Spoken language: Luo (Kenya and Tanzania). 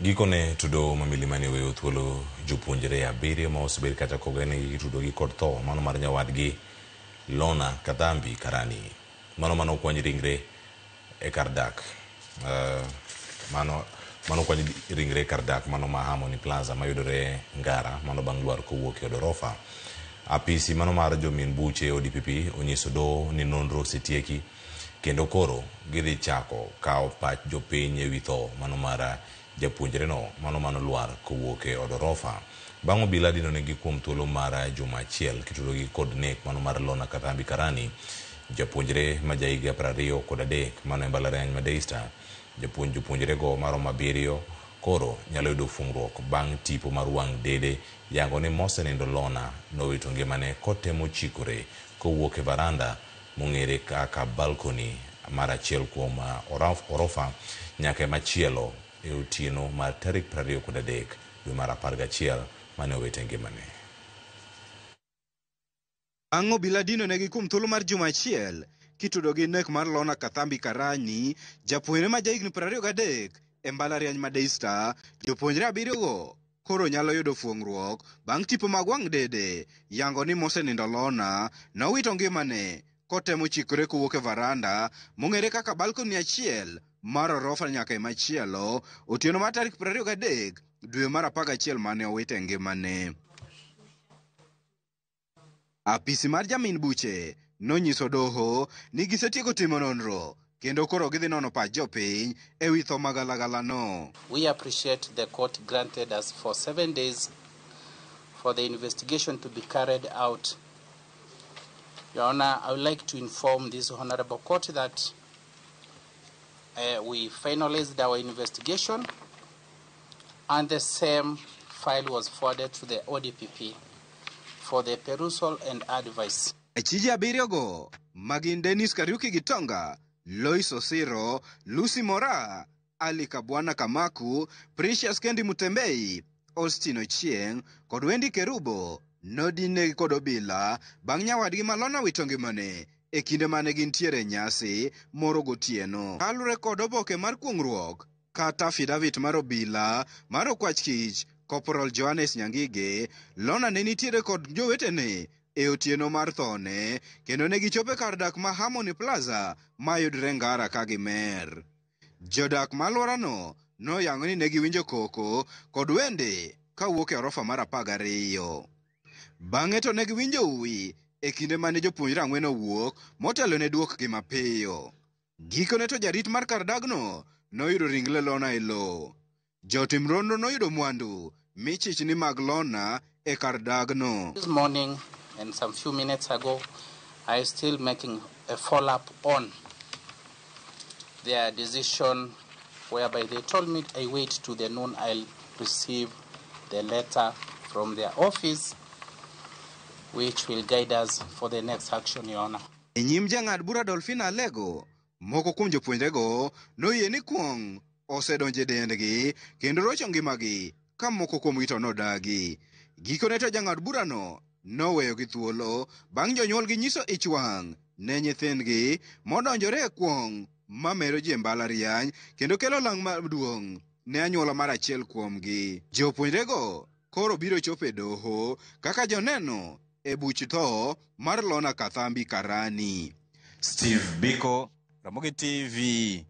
Gikone to doho ma Milimani oweyo thuolo jopuonjre 7 ma osebed kata kogenegi gitudogi kod tho mano mar nyawadgi Lona Kathambi Karani. Mano mano okwany ringre e kar dak. Mano mano okwany ringre e kar dak mano ma Harmony Plaza mayudore Ngara mano bang' lwar kowuok e od orofa. Apisi mano mar jomin buche ODPP onyiso doho ni nonro osetieki kendo koro gidhi chako kawo pach jopiny ewi tho mano mar japuonjreno mano mano lwar kowuok e od orofa. Bang' obila dinonegi kuom thuolo mar juma achiel kitudogi kod nek mano mar Lona Kathambi Karani, japuonjre ma jahiga 23 mano e mbalariany ma Daystar. Japuonj jopuonjrego maromo 7 koro nyalo yudo fungruok bang' tipo mar wang' dede yango ni mosenindo Lona nowito ngimane kotemo chikore kowuok e varanda mong'ere kaka balcony mar achiel kuom orofa nyaka e machielo e otieno mar tarik 23 dwe mar 11 mane owete ngimane. Bang' obila dinonegi kuom thuolo mar juma achiel kitudo gi nek mar Lona Kathambi Karani, japuonjre ma jahigni 23 e mbalariany ma Daystar, jopuonjre 7 go koro nyalo yudo fuong'ruok bang' tipo mag wang' dede yango ni mosenindo Lona nowito ngimane kotemo chikore kowuok e varanda mong'ere kaka balcony achiel mar orofa nyaka e machielo otieno mar tarik 23 dwe mar 11 mane owite ngimane. Apisi mar jamin buche nonyiso doho ni gisetieko timo nonro kendo koro gidhi nono pach jopiny ewi tho magalagala no. We appreciate the court granted us for 7 days for the investigation to be carried out. Your Honor, I would like to inform this honorable court that we finalized our investigation and the same file was forwarded to the ODPP for the perusal and advice. Achije 7 go magin Dennis Kariuki Gitonga, Lois Osiro, Lucy Mora, Ali Kabwana Kamaku, Precious Kendi Mutembei, Austin Ochieng kod Wendy Kerubo nodinegi kod obila bang' nyawadgi ma Lona wito ngimane e kinde mane gintiere e nyasi moro gotieno. Kaluwore kod oboke mar kuong'ruok kata affidavit mar obila mar okwach kich Corporal Johannes Nyangige, Lona ne nitiere kod jowetene e otieno mar thone kendo ne gichopo e kar dak ma Harmony Plaza mayudre Ngara ka gimer. Jodak ma alworano noyango ni ne giwinjo koko kod wende kawuok e orofa mar 12. Bang'e to ne giwinjo uwi e kinde mane jopuonjre 4 owuok motelo ne duokgi mapiyo. Gikone to jarit mar kar dagno noyudo ringre Lona e lowo. Jotim nonro noyudo mwandu michich ni mag Lona e kar dagno. This morning and some few minutes ago, I still making a follow-up on their decision whereby they told me I wait to the noon I'll receive the letter from their office which will guide us for the next action, Your Honor. E nyim jang'ad bura Dolphina Alego, moko kuom jopuonjrego noyie ni kuong' osedonjo e dendgi kendo rocho ngimagi ka moko kuomgi to nodagi. Gikone to jang'ad burano noweyogi thuolo bang' jonyuolgi nyiso ich wang' ne nyithindgi modonjore e kuong' mamero ji e mbalariany kendo kelo lang' maduong' ne anyuola mar achiel kuomgi. Jopuonjrego koro biro chopo e doho kaka joneno e buch tho mar Lona Kathambi Karani. Steve Biko, Ramogi TV.